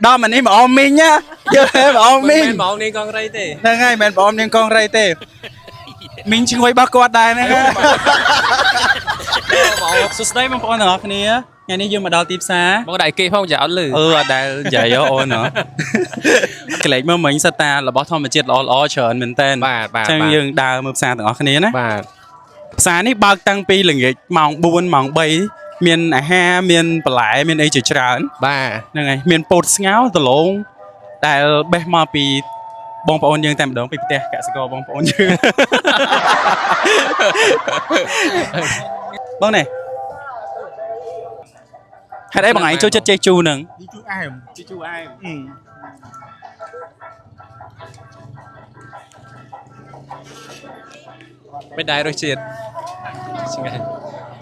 ដល់មកនេះមកអមមីងណាយល់ទេមកអមមីង មិនបងនាងកងរៃទេ ហ្នឹងហើយមិនបងនាងកងរៃទេមីងឈ្ងុយរបស់គាត់ដែរហ្នឹងណាសួស្តីបងប្អូនទាំងអស់គ្នាថ្ងៃនេះយើងមកដល់ទីផ្សារ បងដៃគេផងចាអត់លឺ អឺអត់ដែលនិយាយហ៎អូនហ៎កលេចមើលមិញសិតតារបស់ធម្មជាតិល្អល្អច្រើនមែនតើ បាទបាទ ចឹងយើងដើរមើលផ្សារទាំងអស់គ្នាណា បាទ ផ្សារនេះបើកតាំងពីល្ងាចម៉ោង4ម៉ោង3មានអាហារមានបន្លែមានអីជាច្រើន បាទ ហ្នឹងហើយមានពោតស្ងោរដលងដែលបេះមកពីបងប្អូនយើងតែម្ដងពីផ្ទះកសិករបងប្អូនយើង បងនេះហេតុអីបងឯងចូលចិត្តចេកជូរហ្នឹង ជូរអែម ចេកជូរអែម មិនដែររសជាតិឆ្ងាញ់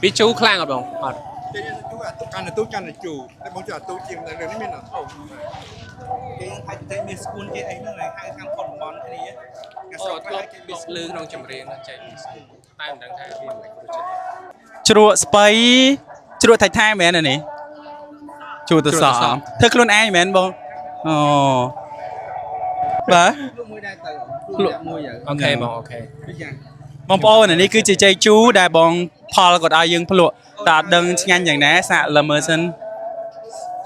ពីជូរខ្លាំងអត់បងអត់ គេជូរអាទូកាន់អាទូកាន់អាជូរតែបងជូរអាទូជាងតែរឿងនេះមានអាធំ គេថាតែមានស្គួនគេអីហ្នឹងហើយហៅខាងខុនតំបន់គ្នា អូធ្លាប់ធ្លាប់លឺក្នុងចម្រៀងហ្នឹងចេញតែមិនដឹងថាវាមិនរសជាតិ ជ្រក់ស្ពៃជ្រក់ថៃថៃមែនអានេះជ្រក់ទៅសក់ធ្វើខ្លួនឯងមែនបងអូបាទ មួយដែរទៅលក់មួយហើយ អូខេបងអូខេ យ៉ាង បងប្អូនអានេះគឺជាចេកជូរដែលបងផលគាត់ឲ្យយើងភ្លក់តើអត់ដឹងឆ្ងាញ់យ៉ាងណាសាកលមើលសិន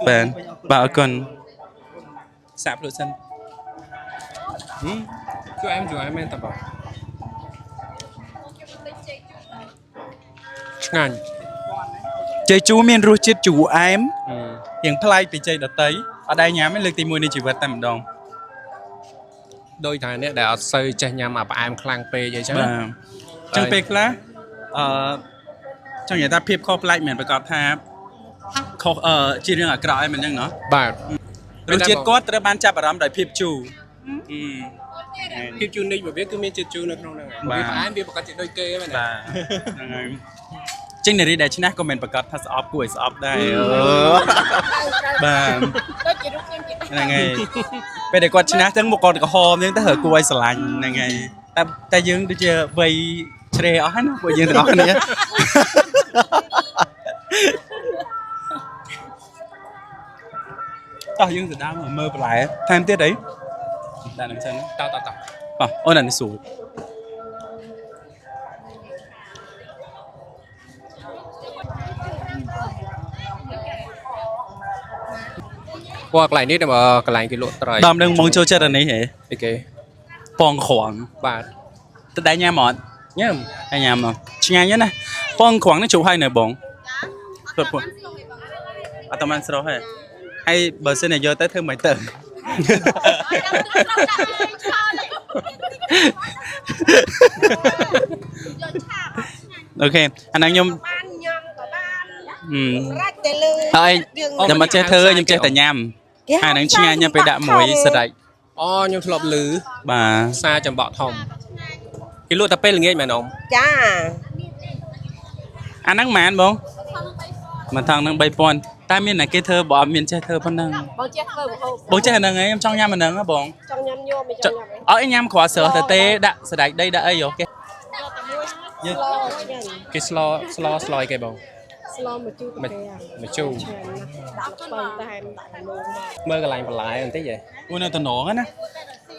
បាទបាទអរគុណសាកភ្លក់សិន ជូរអែមជូរអែមមែនតើបងឆ្ងាញ់ ចេកជូរមានរសជាតិជូរអែមរៀងប្លែកពីចេកដតីអត់ដែរញ៉ាំទេលើកទី1នៃជីវិតតែម្ដង ដោយថាអ្នកដែលអត់សូវចេះញ៉ាំអាផ្អែមខ្លាំងពេកអីចឹង បាទអញ្ចឹងពេលខ្លះអឺចង់និយាយថាភាពខុសប្លែកមិនមែនប្រកាសថាខុសអឺជារឿងអាក្រក់អីមិនអញ្ចឹងណោះ បាទ រសជាតិគាត់ត្រូវបានចាប់អារម្មណ៍ដោយភាពជូរអឺ ភាពជូរនេះរបស់វាគឺមានជាតិជូរនៅក្នុងហ្នឹងហើយ បាទ វាផ្អែមវាប្រកាសជាដូចគេមែនទេ បាទហ្នឹងហើយចឹងនារីដែលឈ្នះក៏មិនប្រកាសថាស្អប់គួរឲ្យស្អប់ដែរបាទ ដូចជារូបខ្ញុំជា ហ្នឹងហើយពេលដែលគាត់ឈ្នះចឹងមកគាត់ក្រហមចឹងទៅគួរឲ្យស្រឡាញ់ហ្នឹងហើយតែតែយើងដូចជាវ័យជ្រេអស់ហើយណាពួកយើងទាំងអស់គ្នាតោះយើងទៅដើមមើលបន្លែថែមទៀតអីដាក់នឹងចឹង តោះតោះតោះ បាទអូនអានេះស្រួល ពួកកន្លែងនេះដល់កន្លែងគេលក់ត្រី ដើមនឹងមកចូលចិត្តអានេះហ៎ អីគេ ពងក្រង បាទ ទៅដែរញ៉ាំអត់ ញ៉ាំ តែញ៉ាំអត់ឆ្ងាញ់ណាស់ពងក្រងនេះជ្រុះហើយនៅបងពុតពុតអត់តាមិនស្រស់ហេហើយបើសិនជាយកទៅធ្វើមិនទៅ យកឆាប អូខេអាហ្នឹងខ្ញុំ បានញ៉ាំក៏បាន ហឹម រាច់តែលើ ហើយខ្ញុំអត់ចេះធ្វើខ្ញុំចេះតែញ៉ាំអាហ្នឹងឆ្ងាញ់ណាស់ពេលដាក់មួយសរេច អូខ្ញុំធ្លាប់លឺ បាទ ផ្សារចំបក់ធំគេលក់តែពេលល្ងាចមែនអ៊ំ ចា អាហ្នឹងម៉ានបងមួយថងហ្នឹង3000តែមានតែគេធ្វើបើអត់មានចេះធ្វើប៉ុណ្ណឹង បងចេះធ្វើម្ហូប បងចេះអាហ្នឹងឯងខ្ញុំចង់ញ៉ាំអាហ្នឹងហ៎បង ចង់ញ៉ាំញោមមិនចង់ញ៉ាំអី អត់ឯងញ៉ាំគ្រាន់ស្រស់ទៅទេដាក់សណ្ដែកដីដាក់អីហ៎គេ ស្លឆ្ងាញ់ គេស្លស្លស្លយគេបង ស្លមកជូរកាហ្វេ មកជូរ ឆ្ងាញ់ណាស់ដាក់ល្ពៅតែមដាក់លងមក មើលកន្លែងបន្លែបន្តិចហ៎ អូនៅតំណងណា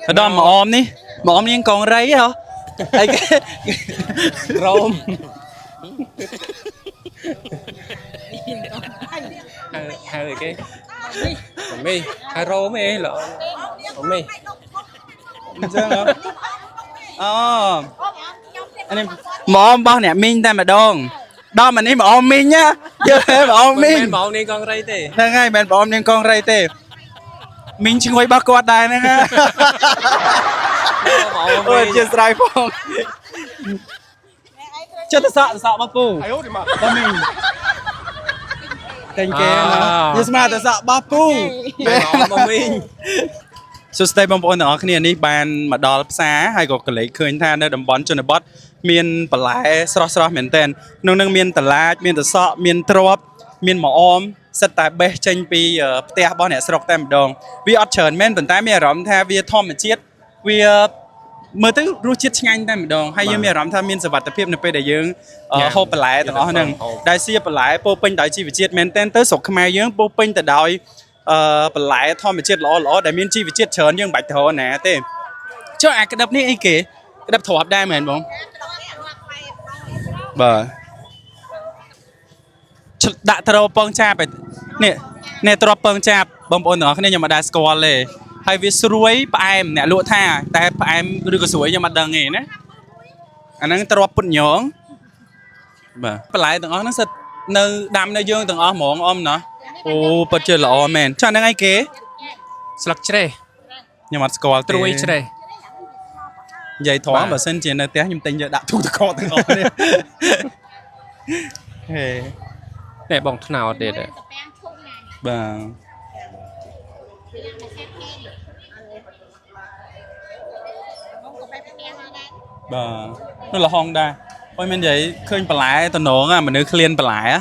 ទៅដល់មកអមនេះមកអមនាងកងរៃហ៎អីគេ រោមហៅហៅអីគេមីហៅរោមអីល្អមី អញ្ចឹងហ៎អូអានេះមកអមរបស់អ្នកមីងតែម្ដងដល់មកនេះមកអមមីងណាយល់ទេមកអមមីង មិនបងនាងកងរៃទេ ហ្នឹងហើយមិនមែនបងអមនាងកងរៃទេមីងឈ្ងុយរបស់គាត់ដែរហ្នឹងណា បង អូយជាស្រ័យផងចិត្តសក់សក់របស់ពូ អាយូទីមក បងមីងតែងគេណាយល់ស្មានតែសក់របស់ពូ បងមីង សួស្តីបងប្អូនទាំងអស់គ្នានេះបានមកដល់ផ្សារហើយក៏កលេចឃើញថានៅតំបន់ជនបទមានបន្លែស្រស់ស្រស់មែនទែនក្នុងនឹងមានតឡាចមានតសក់មានទ្របមានមអមសិតតែបេះចេញពីផ្ទះរបស់អ្នកស្រុកតែម្ដងវាអត់ច្រើនមែនប៉ុន្តែមានអារម្មណ៍ថាវាធម្មជាតិវាមើលទៅរសជាតិឆ្ងាញ់តែម្ដងហើយយើងមានអារម្មណ៍ថាមានសុវត្ថិភាពនៅពេលដែលយើងហូបបន្លែទាំងអស់ហ្នឹងដែលសៀបន្លែពោពេញដោយជីវជាតិមែនទែនទៅស្រុកខ្មែរយើងពោពេញទៅដោយ បន្លែធម្មជាតិល្អល្អដែលមានជីវជាតិច្រើនយើងមិនបាច់ទៅរកណាទេចុះអាក្តឹបនេះអីគេក្តឹបទ្រាប់ដែរមែនបងបាទឆ្លដាក់ត្រពងចាបឯនេះនេះទ្រាប់ពងចាបបងប្អូនទាំងអស់គ្នាខ្ញុំមិនដែលស្គាល់ទេហើយវាស្រួយផ្អែមអ្នកលក់ថាតែផ្អែមឬក៏ស្រួយខ្ញុំអត់ដឹងទេណាអាហ្នឹងទ្រាប់ពុតញងបាទបន្លែទាំងអស់ហ្នឹងសិតនៅដាំនៅយើងទាំងអស់ហ្មងអ៊ំណោះអូពិតជាល្អមែនចាហ្នឹងអីគេ ស្លឹកច្រេះ ខ្ញុំអត់ស្គាល់ទេ ត្រួយច្រេះ និយាយត្រង់ បាទ បើសិនជានៅផ្ទះខ្ញុំទិញយកដាក់ទូទឹកកកទាំងអស់នេះ ហេ នេះបងថ្នោតទៀត បាទបាទនៅលហុងដែរអូយមិននិយាយឃើញបន្លែតំណងអាមនុស្សឃ្លានបន្លែហ៎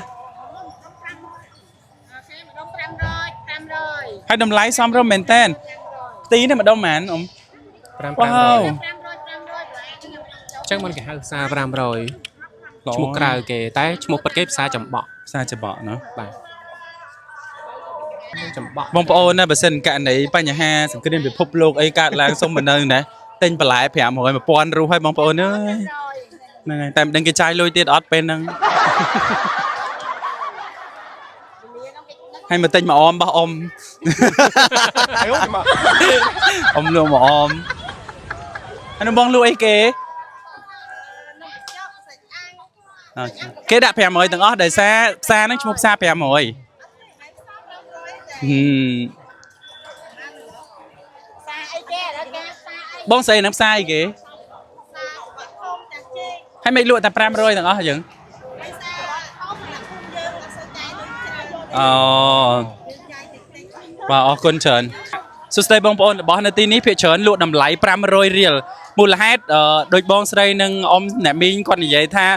ហើយតម្លៃសមរម្យមែនតើទីនេះម្ដុំហ្មងអ៊ំ 5 វ៉ាវ 500ចឹងមិនគេហៅផ្សារ500ឈ្មោះក្រៅគេតែឈ្មោះពិតគេផ្សារចំបក់ ផ្សារច្បក់ណោះ បាទចំបក់ បងប្អូនណាបើសិនករណីបញ្ហាសង្គ្រាមពិភពលោកអីកើតឡើងសុំមិននៅណាទិញបន្លែ500 1000រុះឲ្យបងប្អូនអើយហ្នឹងហើយតែមិនដឹងគេចាយលុយទៀតអត់ពេលហ្នឹងហើយមកទិញមកអមបោះអ៊ំអ៊ំលក់មកអមអានោះបងលក់អីគេអូគេដាក់500ទាំងអស់ដោយសារផ្សារហ្នឹងឈ្មោះផ្សារ500ហឹមបងស្អីហ្នឹងផ្សារអីគេហើយមិនលក់តែ500ទាំងអស់យើងអូបាទអរគុណច្រើនសួស្តីបងប្អូនរបស់នៅទីនេះភាគច្រើនលក់តម្លៃ500រៀលមូលហេតុដូចបងស្រីនិងអ៊ំអ្នកមីងគាត់និយាយថា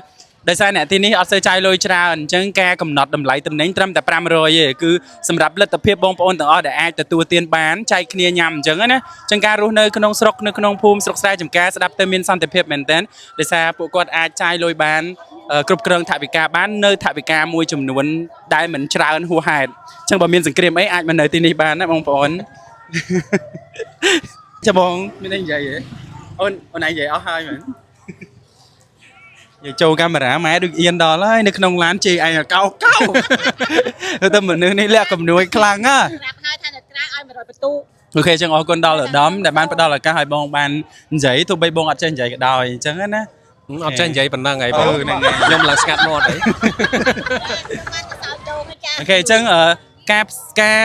ដោយសារអ្នកទីនេះអត់សូវចាយលុយច្រើនអញ្ចឹងការកំណត់តម្លៃតំណែងត្រឹមតែ500ទេគឺសម្រាប់លទ្ធភាពបងប្អូនទាំងអស់ដែលអាចទទួលទានបានចែកគ្នាញ៉ាំអញ្ចឹងណាអញ្ចឹងការរស់នៅក្នុងស្រុកនៅក្នុងភូមិស្រុកស្រែចម្ការស្ដាប់ទៅមានសន្តិភាពមែនទែនដោយសារពួកគាត់អាចចាយលុយបានគ្រប់គ្រងថវិកាបាននៅថវិកាមួយចំនួនដែលមិនច្រើនហួសហេតុអញ្ចឹងបើមានសង្គ្រាមអីអាចមកនៅទីនេះបានណាបងប្អូន ចាបងមានអីនិយាយទេអូនអូនឯងនិយាយអស់ហើយមែន និយាយចូលកាមេរ៉ាម៉ែដូចអៀនដល់ហើយនៅក្នុងឡានជេរឯងកោកោ ទៅមនុស្សនេះលាក់កំនួយខ្លាំងណា ប្រាប់ហើយថានៅក្រៅឲ្យ100បន្ទូ OK ចឹងអរគុណដល់ឧត្តមដែលបានផ្ដល់ឱកាសឲ្យបងបាននិយាយទោះបីបងអត់ចេះនិយាយក៏ដោយអញ្ចឹងណា អត់ចេះនិយាយប៉ុណ្ណឹងហីបង ហ្នឹងហើយ ខ្ញុំឡើងស្ងាត់មាត់ហី បានកសោចូលហ្នឹងចា OK អញ្ចឹងការការ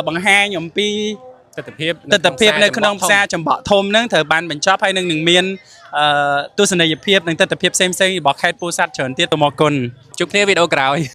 បង្ហាញអំពី ទស្សនភាព ទស្សនភាពនៅក្នុងផ្សារចំបក់ធំហ្នឹងត្រូវបានបញ្ចប់ហើយនឹងមានទស្សនីយភាពនិងទស្សនភាពផ្សេងៗរបស់ខេត្តពោធិ៍សាត់ច្រើនទៀតសូមអរគុណ ជួបគ្នាវីដេអូក្រោយ។